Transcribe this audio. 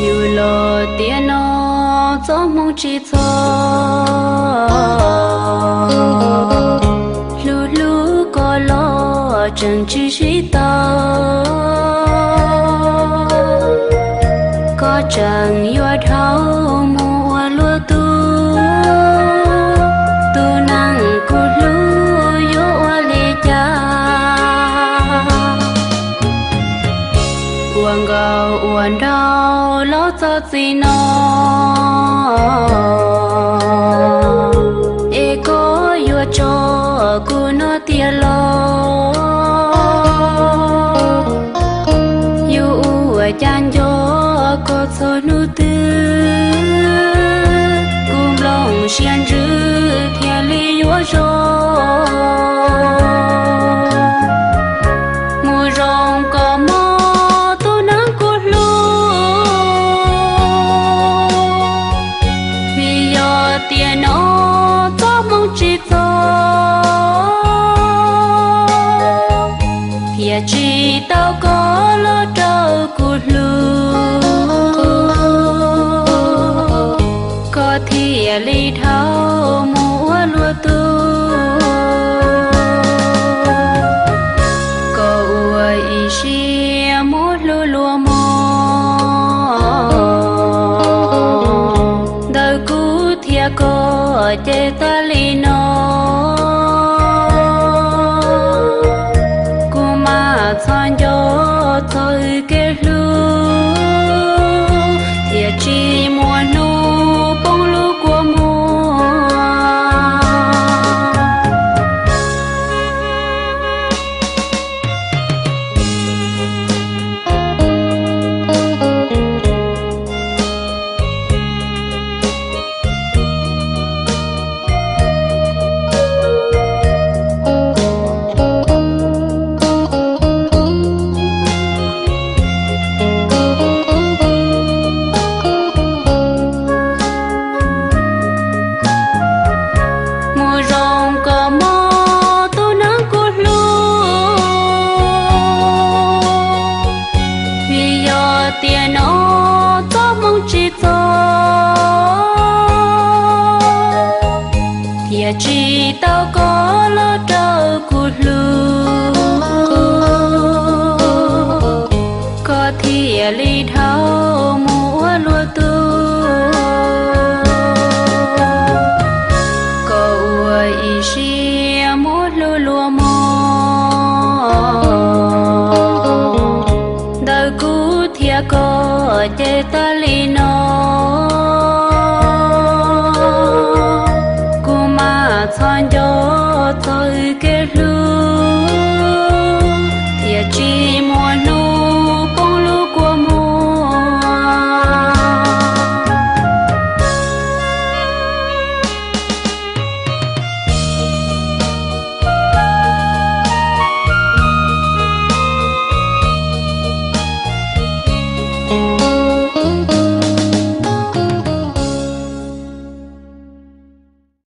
Yus los tiam no txoj hmoo tsis txog, hlub hlub koj los tseem tsis sib tau. Koj tseem yuav dhau mus ua luaj tug, tus neeg kuv hlub yuav ua li cas? Ua nkaus ua nraug los txog txij no, es koj yuav tso kuv no tiag los? Yus ua cas nco koj txhua hnub twg, kuv nplooj siab ntsws thiaj li yuav zoo. Mus zoo koj mog tus neeg kuv hlub, vim yog tiam no txoj hmoo tsis txog, thiaj tsis tau koj los rau kuv hlub, koj thiaj li dhau mus ua luaj tug. Koj ua ib siab muab hlub luag mog, ntawm kuv thiab koj ces tas li no. Kuv mam txhos nco txog wb kev hlub, thiaj tsis muaj hnub poob lub kua muag. Mus zoo koj mog tus neeg kuv hlub, vim yog tiam no txoj hmoo tsis txog, thiaj tsis tau koj los rau kuv hlub, koj thiaj li dhau mus ua luag tug. Koj ua ib siab muab hlub luag mog, ntawm kuv thiab koj ces tas li no. Kuv mam txhos nco txog wb kev hlub,